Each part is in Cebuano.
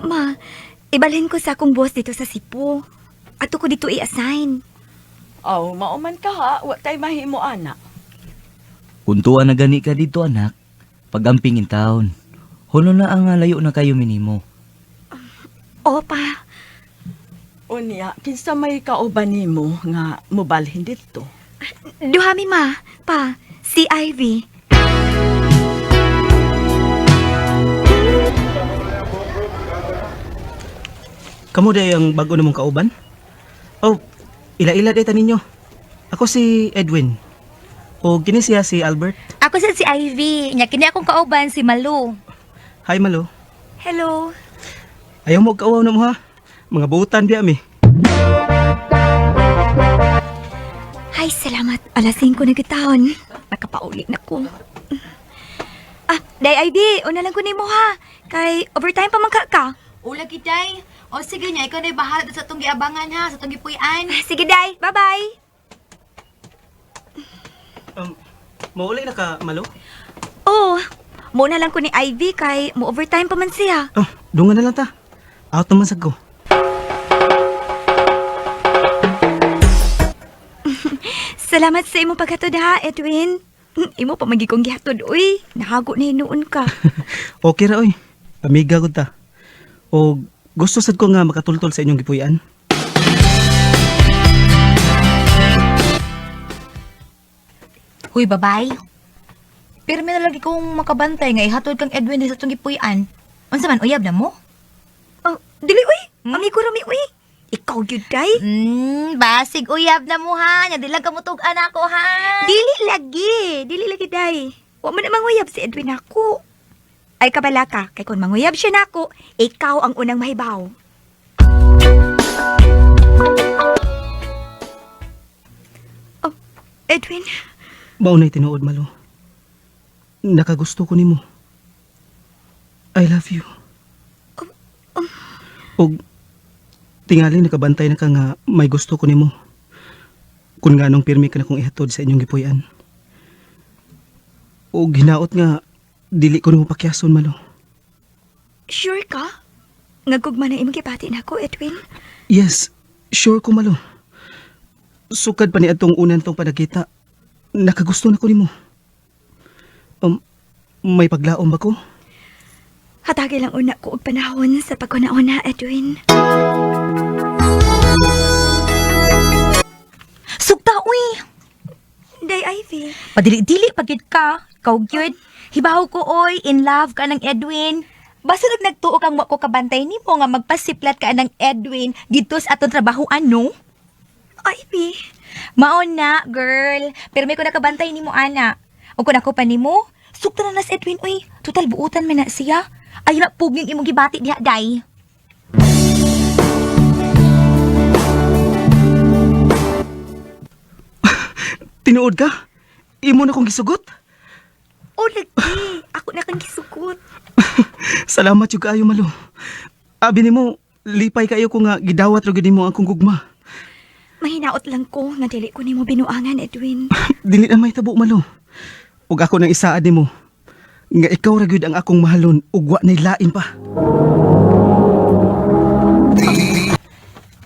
ma. Ibalhin ko sa akong boss dito sa Cebu. Ato ko dito i-assign. Aw, mauman ka ha, wa tay mahimo ana. Kung tuwa na gani ka dito anak, pagamping in town. Hulo na ang layo na kayo minimo. Opa, Unya, kinsa may kauban nimo nga mobalhin didto? duha mi ma. Pa, si Ivy. Kamo day ang bago namong kauban? Oh, ila-ila day ta ninyo. Ako si Edwin. O kini siya si Albert. Ako sa si Ivy. Nya kini akong kauban si Malu. Hi Malo. Hello. Ayaw mo kauaw na mo ha. Mga buutan biya mi. Ay, salamat. Alas 5 na gitahon. Nakapauli na ko. Ah, Day Ivy, una lang ko nimo ha. Kay overtime pa man ka ka. Ula kitay. O sige nya, ikaw na bahala sa tong giabangan ha, sa tong gipuy-an. Ah, sige, Day. Bye-bye. Mauli na ka Malo? Oh, muna lang ko ni Ivy kay mo overtime pa man siya. Oh, dungan na lang ta. Out naman sad ko. Salamat sa imong paghatod ha, Edwin. Imo pa magi kong gihatod, uy. Nahago na hinuon ka. Okay ra oy. Amiga gud ta. O gusto sad ko nga makatultol sa inyong gipuy-an. Huy, babay. Pirmi na lagi kong makabantay nga ihatod kang Edwin di sa tong gipuy-an. Unsa man uyab na mo? Oh, dili uy. Amigo rami uy. Ikaw gyud day. Basig uyab na mo ha. Nya di lang ka mutug-an ako ha. Dili lagi. Dili lagi day. Wa man na manguyab si Edwin ako. Ay kabala ka, kay kung manguyab siya nako, ikaw ang unang mahibaw. Oh, Edwin, Mao na'y tinuod Malo. Nakagusto ko nimo. I love you. Og tingali nakabantay na ka nga may gusto ko nimo. Kun nga nung pirmi ka na kong ihatod sa inyong gipuy-an. Og hinaot nga dili ko nimo pakyason Malo. Sure ka? Nga gugma na imong gibati nako, Edwin. Yes, sure ko Malo. Sukad pa ni atong unan tong panagkita. Nakagusto na ko nimo. May paglaom ba ko? Hatagi lang una ko og panahon sa paguna-una, Edwin. Sugta uy. Day Ivy. Padili-dili pagid ka. Ikaw gyud. Hibaw ko oy, in love ka ng Edwin. Basta nagtuo kang wa ko kabantay nimo nga magpasiplat ka ng Edwin didto sa atong trabahoan no? Ivy. Maon na, girl. Pero may ko nakabantay nimo ana. O kun ako pa nimo, sugta na na si Edwin uy. Total buutan man na siya. Ay na puging imong gibati diha day. Tinuod ka? Imo na kong gisugot? Oh, lagi. Ako na kang gisugot. Salamat jud kaayo Malo. Abi nimo, lipay kayo ko nga gidawat ra gyud nimo ang akong gugma. Mahinaot lang ko nga dili ko nimo binuangan, Edwin. Dili na may tabo Malo. Ug ako nang isaad nimo nga ikaw ra gyud ang akong mahalon ug wa nay lain pa.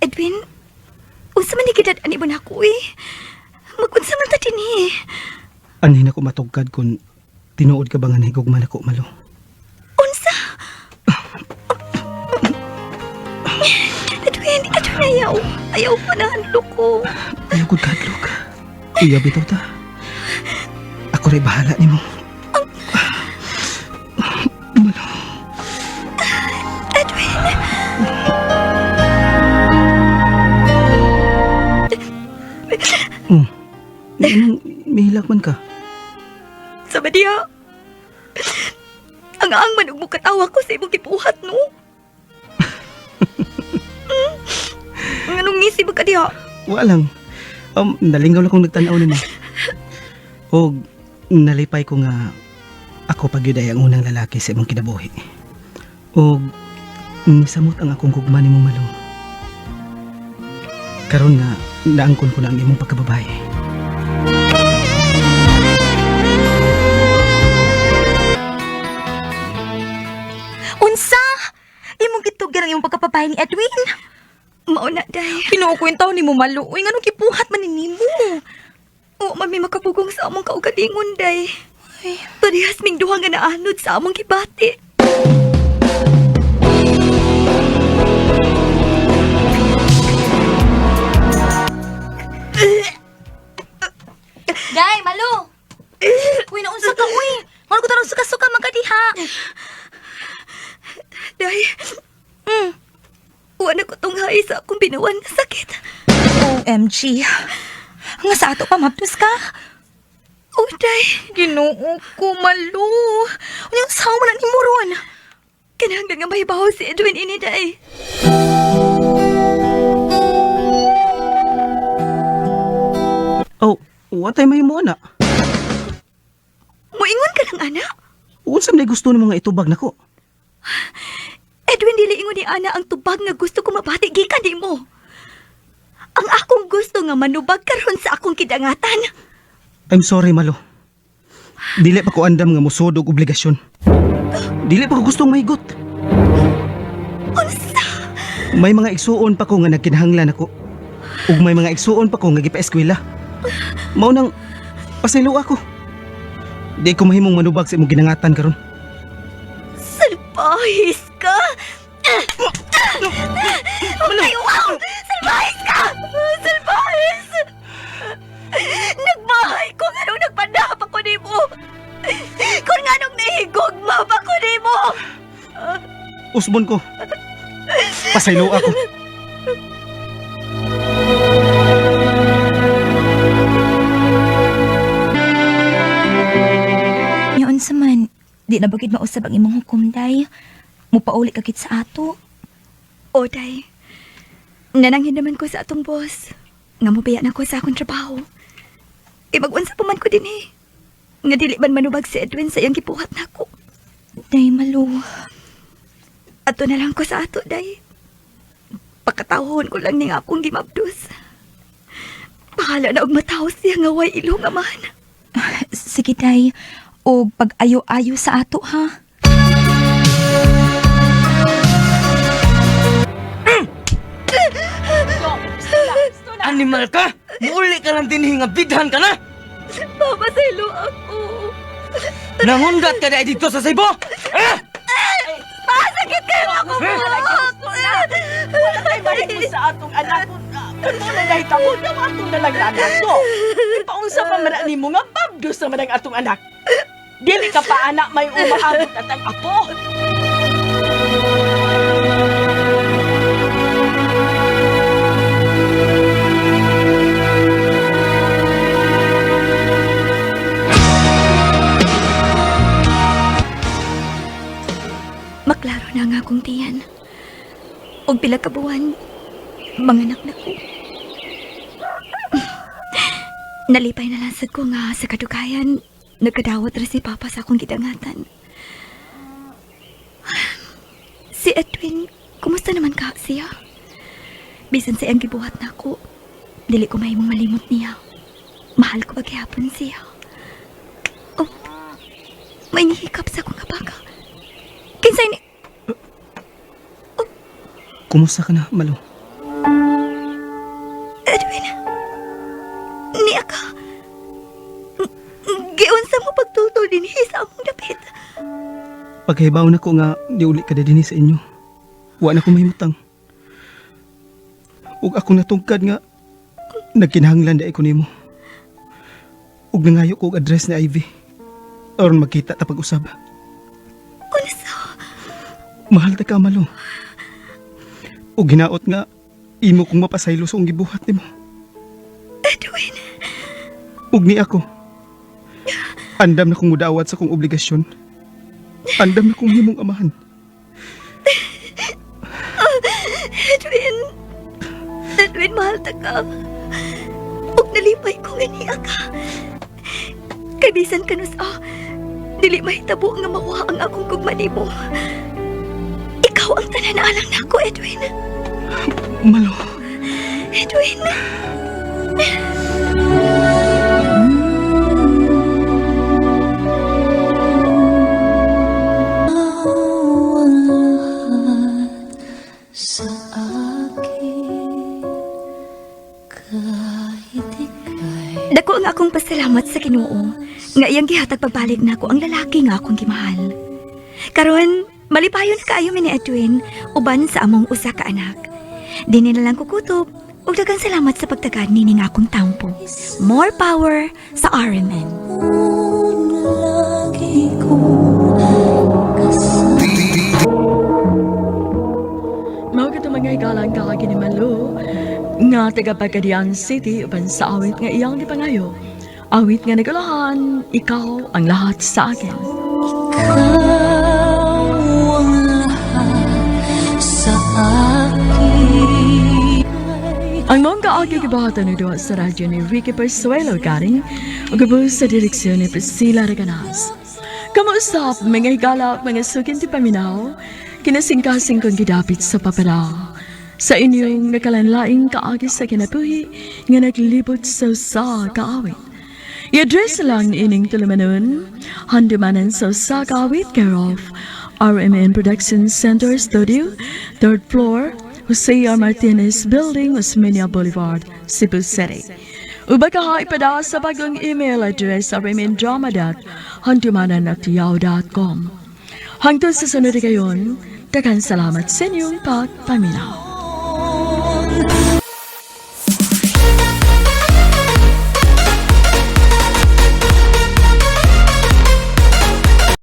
Edwin, unsa man ni gidad ani mo nako eh? Magunsa man ta dinhi? Anhin ako matugkad kun tinuod ka ba nga nahigugma nako Malo. Unsa? Edwin, Edwin, ayaw. Ayaw pa na handlo ko. Ayaw gud kadlok. Iya bitaw ta. Ako ray bahala nimo. Malo. Edwin! Oh. Anong mihilak man ka? Sa ba diya? Ang ang man og mukatawa ko sa imong gibuhat, no? Nganong ngisi ba ka diha? Wa lang. Nalingaw lang kong nagtanaw nimo. Og nalipay ko nga ako pa gyud ay ang unang lalaki sa imong kinabuhi. Og nisamot ang akong gugma nimo Malo. Karon nga naangkon ko na ang imong pagkababae. Unsa? Imong gitugyan ang imong pagkapapahay ni Edwin. Mao na, day. Ginoo ko yung taon ni mo, Malu. Uy, nganong gibuhat man ni nimo? Oo, man may makapugong sa among kaugalingon, day. Parehas ming duha nga naanod sa among gibati. Day, Malu! Uy, naunsa ka, uy! Ngano ko tarong suka-suka man ka diha. Day, wala ko tunghay sa akong binuan nga sakit. OMG. Nga sa ato pa mabdos ka? Oh, day. Ginoo ko, Malu. Unyang sawa man na nimo ron. Kinahanglan nga mahibaw si Edwin ini, day. Oh, what ay may mo na? Muingon ka lang, ana. Unsa man gusto nimo nga itubag nako? Edwin, dili ingon ni ana ang tubag nga gusto ko mabati gikan nimo. Ang akong gusto nga manubag karon sa akong kidangatan. I'm sorry, Malo. Dili pa ko andam nga musod og obligasyon. Dili pa ko gustong mahigot. Unsa? May mga igsuon pa ko nga nagkinahanglan ako. Ug may mga igsuon pa ko nga gipa-eskwela. Mao nang pasaylo ako. Di ko mahimong manubag sa imong ginangatan karon. Salbahis ka! Ay, wow! Salbahis ka! Salbahis! Nagbahay ko nga nung nagpanahap ako nimo. Kung nga nung nahigugma pa ko nimo. Usbon ko. Pasaylo ako. Nya unsa man, di na bagid mausab ang imong hukom, day. Mupauli ka gid sa ato. O, day. Nananghin naman ko sa atong boss. Nga mobiya na ko sa akong trabaho. Ibag-unsa pa man ko din eh. Nga dili man manubag si Edwin sa iyang gibuhat nako. Day, Malu. Ato na lang ko sa ato, day. Pakatawhon ko lang ning akong gimabdos. Bahala na og mataw siya nga way ilong amahan. Sige, day. O pag-ayo-ayo sa ato, ha? Animal ka! Muuli ka lang dinhi nga bidhan ka na! Papasaylo ako. Nangunggat ka na dito sa Cebu! Ah! Pasakit kayo ako, Wala kay balik mo sa atong anak. Kung mo na nahitabo, daw atong nalang na anak to. Ipaunsa pa man na nimo nga babdos naman ang atong anak. Dili ka pa anak may umaabot at ang apo. Maklaro na nga akong tiyan. Og pila ka buwan, manganak na ko. Nalipay na lang sad ko nga sa kadugayan, nagkadawat ra si Papa sa akong gidangatan. Si Edwin, kumusta naman ka siya? Bisan sa iyang gibuhat na ako, dili ko mahimong malimot niya. Mahal ko paghihapon siya. Oh, may nihikap sa akong kabaka. Kinsay ni... Kumusta ka na, Malo? Edwin, niya ka. Giunsa mo pagtultol din sa among dapit. Pagkahibaw na ko nga niuli ka na dinhi sa inyo. Wa na ko mahimutang. Ug ako natungkad nga nagkinahanglan dai ko nimo. Ug nangayo ko og address ni Ivy. Aron magkita ta pag-usab. Unsa? Mahal ta ka, Malo. Ug hinaot nga imo kong mapasaylo sa akong gibuhat nimo. Edwin, Ug ni ako. Andam na kong mudawat sa kong obligasyon. Andam na kong himong amahan. Edwin. Edwin, mahal ta ka. Ug nalipay ko nga niya ka. Kay bisan kanus ah, dili mahitabo nga mawa ang akong gugma nimo. Ikaw ang tanan alang nako, Edwin. Malo. Edwin. Sa akin kahit ika'y Dako ang akong pasalamat sa Ginoo nga iyang gihatag pagbalik nako ang lalaki nga akong gimahal. Karon, malipayon kaayo mi ni Edwin uban sa among usa ka anak. Dinhi na lang kukutob ug daghang salamat sa pagtagad nini nga akong tampo. More power sa RMN. Lagi kong kasama. Mao kato, mga higala, ang kaagi ni Malu nga taga Pagadian City uban sa awit nga iyang gipangayo. Awit nga nagulahan, "Ikaw ang Lahat sa Akin." Ikaw ang lahat sa akin. Ang maong kaagi gibuhatan ni duha sa radyo ni Ricky Persuelo Garing ug gabu sa direksyon ni Priscilla Reganas. Kamusta, mga higala, mga suking tipaminaw, kinasingkasing kong gidapit sa papala sa inyong nakalanlaing kaagi sa kinabuhi nga naglibot sa usa ka awit. I-address lang ining tulumanon, Handumanan sa Usa Ka Awit, care of RMN Production Center Studio, third floor, Jose R. Martinez Building, Osmeña Boulevard, Cebu City. Uba ka ipadala sa bagong email address, rmndrama.handumanan@yahoo.com. Hangtod sa sunod kayon, daghang salamat sa inyong pagpaminaw.